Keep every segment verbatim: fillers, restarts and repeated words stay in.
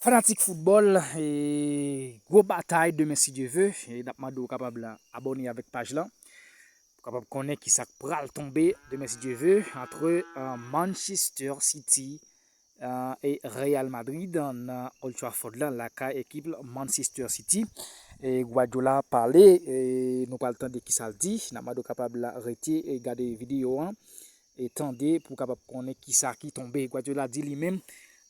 Fanatik foutbòl, e gwo batay demen si Dye ve. E n ap mande w kapab abòne avèk paj lan pou kapab konnen ki sa k pral tonbe demen si Dye ve antre uh, Manchester City uh, e Real Madrid nan Old Trafford la, lakay ekip Manchester City. E Guardiola pale, e nou pral tande ki sa l di. N ap mande w kapab rete e gade videyo an e tande pou w kapab konnen ki sa ki tonbe. Guardiola di li menm,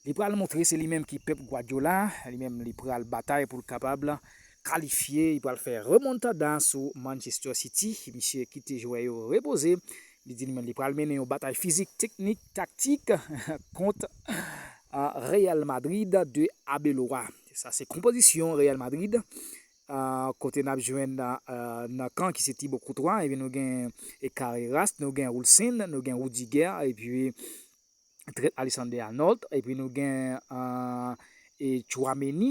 li pral montre se li menm ki Pep Guardiola, li menm li pral batay pou l kapab kalifye, li pral fè remontada sou Manchester City. Misye kite jwè yo repoze. Li di li menm li pral mennen yon batay fizik, teknik, taktik kont uh, Real Madrid de Arbeloa. Sa se konpozisyon Real Madrid. Uh, kote n ap jwenn uh, nan kan ki se Thibaut Courtois, epi nou gen e Carreras, nou gen Olsen, nou gen Rudiger, epi Trent Alexander-Arnold, epi nou gen uh, e Tchouameni,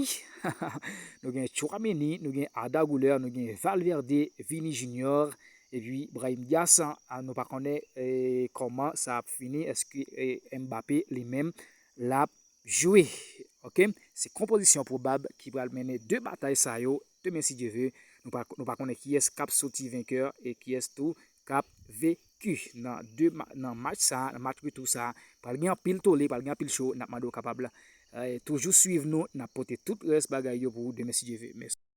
nou gen Tchouameni, nou gen Arda Güler, nou gen Valverde, Vini Junior, epi Brahim Diaz, uh, nou pa konnen e, kòman sa ap fini, èske e, Mbappé li menm l ap jwe. Ok, se konpozisyon pwobab ki pral mennen de batay sa yo demen si Dye ve. Nou pa, nou pa konnen kiyès k ap soti venkè e kiyès tou k ap venki nan de nan match sa, nan match retou sa. Pral gen anpil tole, pral gen anpil cho. N ap mande w kapab eh, toujou swiv nou, n ap pote tout rès bagay yo pou ou demen si Dye ve. Mèsi.